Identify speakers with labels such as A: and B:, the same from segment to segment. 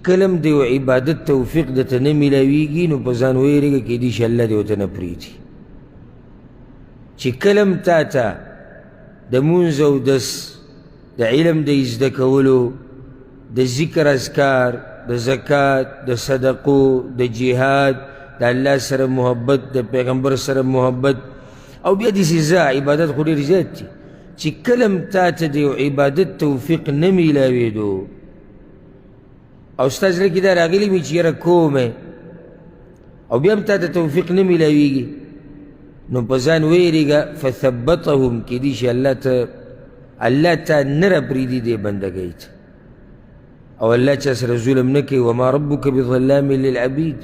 A: کله هم د یو عبادت توفیق درته نه میلاویږي نو په ځان ویرېږه، کیدای شي الله دې ورته نه پرېږدي. چې کله هم تا ته د مونځ او دس، د علم د زده کولو، د ذکر اذکار، د زکات، د صدقو، د جهاد، د الله سره محبت، د پیغمبر سره محبت، او بیا داسې ځه عبادت خو ډېر زیات دي، چې کله هم تا ته د یو عبادت توفیق نه میلاوېدو او ستا زړه کې دا راغلي وي چې یاره کوم او بیا هم تا ته توفیق نه میلاویږي، نو په ځان ویرېږه، فثبتهم، کیدای شي الله ته الله تا نه راپرېږدي دې بندګۍ ته، او الله چا سره ظلم نه کوي. وما ربک بظلام للعبید.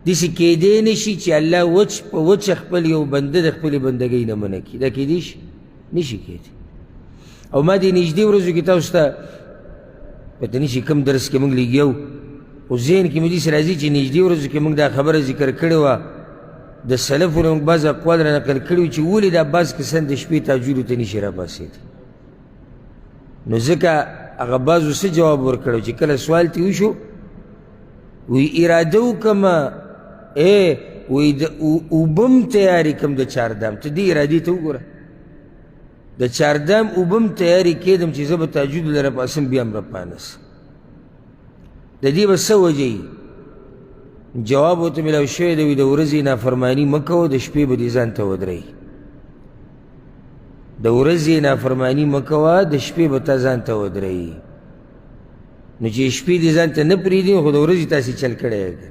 A: داسې کیدی نه شي چې الله وچ په وچه خپل یو بنده د خپلې بندګۍ نه منع کړي، دا کیدی شي؟ نشي کیدی. او ما دې نږدې ورځو کې تاسو ته پته نشي کوم درس کې موږ لګیا وو، خو ذهن کې مې داسې راځي چې نږدې ورځو کې موږ دا خبره ذکر کړې وه، د سلفو نه موږ بعض اقوال را نقل کړي وو چې ولې دا بعض کسان د شپې تهجدو ته نشي راپاڅېدی. نو ځکه هغه بعضو څه جواب ورکړی چې کله سوال ترې وشو، وی اراده وکړم، وی د اوبه هم تیارې کړم د چاردام، ته دې ارادې ته وګوره، د چاردام اوبه هم تیارې کېدم چې زه به تهجد له راپاڅم بیا هم راپانسم. د دې به څه وجه وي؟ جواب ورته میلاو شوی دی، وایي د ورځې نافرماني مه کوه، د شپې به دې ځان ته ودروي. د ورځې نافرماني مه کوه، د شپې به تا ځان ته ودروي. نو چې شپې دې ځان ته نه پرېږدي خو د ورځې تاسې چل کړی دی.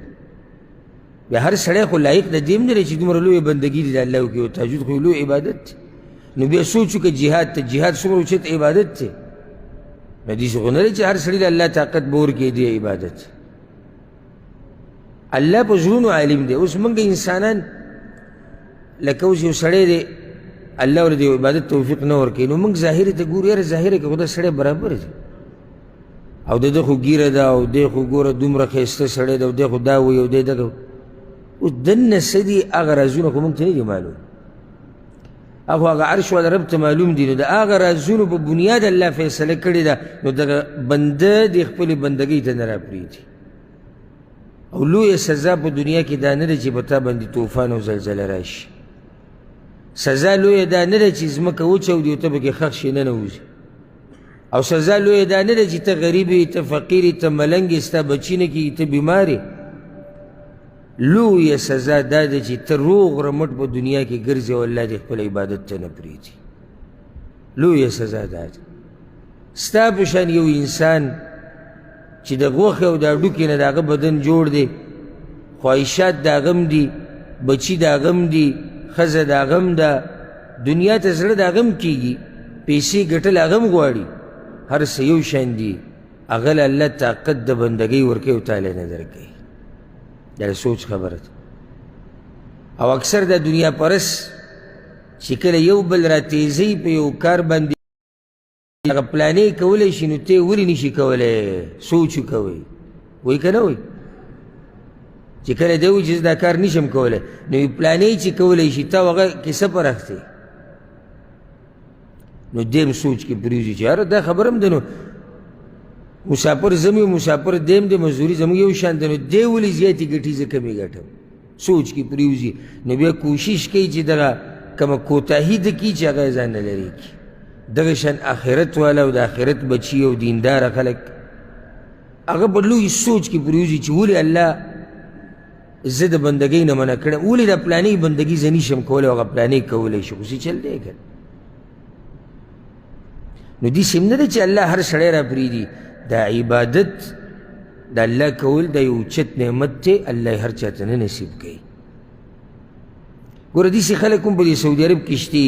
A: بیا هر سړی خو لایق د دې هم نه دی چې دومره لویه بندګي دې د الله وکړي، او تهجد خو یو لوی عبادت دی. نو بیا سوچ وکړه جهاد ته، جهاد څومره اوچت عبادت دی. نو داسې خو نه دی چې هر سړي له الله طاقت به ورکړي دې عبادت. الله په زړونو عالم دی. اوس موږ انسانان لکه اوس یو سړی دی الله ورته د یو عبادت توفیق نه ورکوي، نو موږ ظاهر ته ګورو، یاره ظاهره کې خو دا سړی برابر دی، او د ده خو ږیره ده، او دی خو ګوره دومره ښایسته سړی دی، او دی خو دا وایي او دی دغه. اوس دننه څه دي هغه رازونه خو موږ ته نه دي معلوم، هغه هغه عرش والا رب ته معلوم دي. نو د هغه رازونو په بنیاد الله فیصله کړې ده، نو دغه بنده دې خپلې بندګۍ ته نه راپرېږدي. او لویه سزا په دنیا کې دا نه ده چې په تا باندې طوفان او زلزله راشي، سزا لویه دا نه ده چې ځمکه وچاودي او ته پکې ښخ شې ننوځي، او سزا لویه دا نه ده چې ته غریب یې، ته فقیر یې، ته ملنګ یې، ستا بچي نه کېږي، ته بیمار یې. لویه سزا دا ده چې ته روغ رمټ په دنیا کې ګرځې او الله دې خپل عبادت ته نه پرېږدي. لویه سزا دا ده. ستا په شان یو انسان چې د غوښې او د هډوکي نه د هغه بدن جوړ دی، خواهشات د هغه هم دي، بچي د هغه هم دي، ښځه د هغه هم ده، دنیا ته زړه د هغه هم کېږي، پیسې ګټل هغه هم غواړي، هر څه یو شان دي، هغه له الله طاقت د بندګۍ ورکوي او تا له نه درکوي. دا د سوچ خبره ده. او اکثر د دنیا پرس چې کله یو بل را تیزوي په یو کار باندې هغه پلانې کولی شي، نو ته ولې نشي کولی؟ سوچ وکوئ، وایي که نه وایي؟ چې کله دی وایي چې زه دا کار نشم کولی، نو پلانې چې کولی شي تا هغه کیسه پرښتې، نو دی هم سوچ کې پرېوځي چې یاره دا خبره هم ده، نو مسافر زم یو مسافر دی هم دی، مزدوري زموږ یو شان ده، نو دی ولې زیاتې ګټي زه کمې ګټم؟ سوچ کې پریوځي. نو بیا کوشش کوي چې دغه کومه کوتاهي ده کړي چې هغه یې ځان نه لرې کړي. دغه شان آخرت والا او د آخرت بچي او دینداره خلک هغه په لوی سوچ کې پریوځي چې ولې الله زه د بندګۍ نه منع کړم، ولې دا پلانې بندګي زه نشم کولی او هغه پلانې کولی شي، خو څه چل دی که نو داسې هم نه ده چې الله هر سړی را پرېږدي. دا عبادت د الله کول دا یو اوچت نعمت دی، الله یې هر چا ته نه نصیب کوي. ګوره داسې خلک هم په دې سعودي عرب کې شته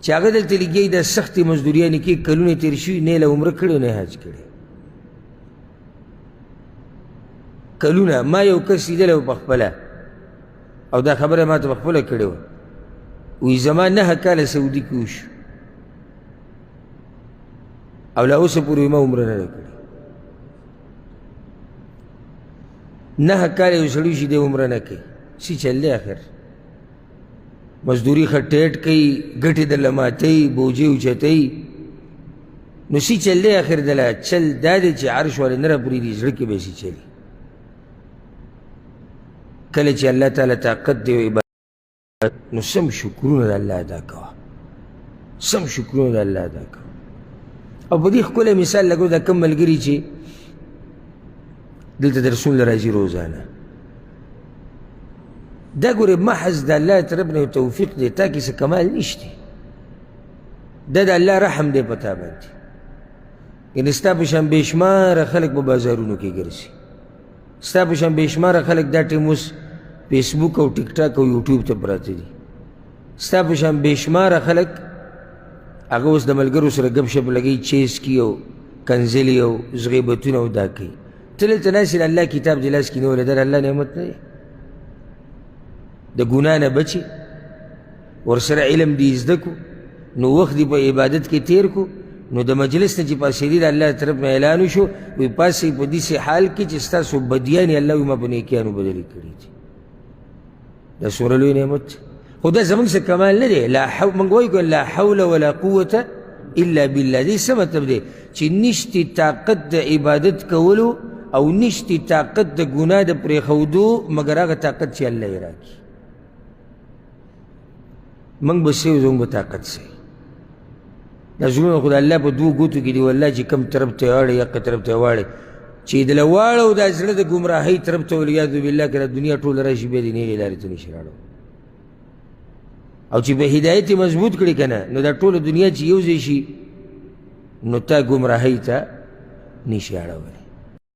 A: چې هغه دلته لګیایي دا سختې مزدوریانې کوي، کلونه تېر شوي، نه یې له عمره کړې نه یې حج کړی کلونه. ما یو کس لیدلی و په خپله، او دا خبره ما ته په خپله کړې وه، وایي زما 9 کاله سعودي کې وشو او لا اوسه پورې ما عمره نه ده کړې. 9 کاله یو سړي شي دی عمره نه کوي، څه چل دی؟ اخر مزدوري ښه ټیټ کوي، ګټې درله ماتوي، بوجۍ اوچتوي، نو سی چل دی اخر دله چل دا دی چې عرش والې نه راپرېږدي، زړه کې به سی چلي. کله چې الله تعالی طاقت دی عبادت، نو سم شکرونه د الله ادا کوه، سم شکرونه د الله ادا کوه. او په دې ښکلی مثال لګو، دا کوم ملګري چې دلته درسونه راځي روزانه، دا ګورې محض د الله طرف نه توفیق دی، تا کې څه کمال نشته، دا د الله رحم دی په تا باندې. یعنې ستا په شان بېشماره خلک په بازارونو کې ګرځي، ستا په شان بېشماره خلک دا ټایم اوس فیسبوک او ټیک ټاک او یوټیوب ته پراته دي، ستا په شان بېشماره خلک هغه اوس د ملګرو سره ګپ شپ لګوي، چیس کوي او کنځلې او زغیبتونه او دا کوي. ته دلته ناست یې، د الله کتاب دې لاس کې نیولی، دا د الله نعمت نه دی؟ د ګناه نه بچې، ورسره علم دې زده کړو، نو وخت دې په عبادت کې تیر کړو، نو د مجلس نه چې پاڅېدې د الله طرف نه اعلان وشو، وایي پاڅئ په داسې حال کې چې ستاسو بدیانې الله وایي ما په نیکیانو بدلې کړي دي. دا څومره لوی نعمت دی. خو دا زموږ څه کمال نه دی. لا حول، موږ وایو که لا حول ولا قوة الا بالله، دې څه مطلب دی؟ چې نشتي طاقت د عبادت کولو او نشتي طاقت د ګناه د پرېښودو مګر هغه طاقت چې الله یې راکړي. موږ به څه یو، زموږ به طاقت څه وي؟ دا زړونه خو د الله په دوو ګوتو کې دي، والله چې کوم طرف ته یې واړوي یقه طرف ته یې واړوي، چې د له واړو دا زړه د ګمراهۍ طرف ته والعیاذ بالله که دا دنیا ټوله راشي بیا دې نېغې لارې ته نشي راړولی. او چې په هدایت یې مضبوط کړي که نه، نو دا ټوله دنیا چې یو ځای شي نو تا ګمراهۍ ته نشي اړولی.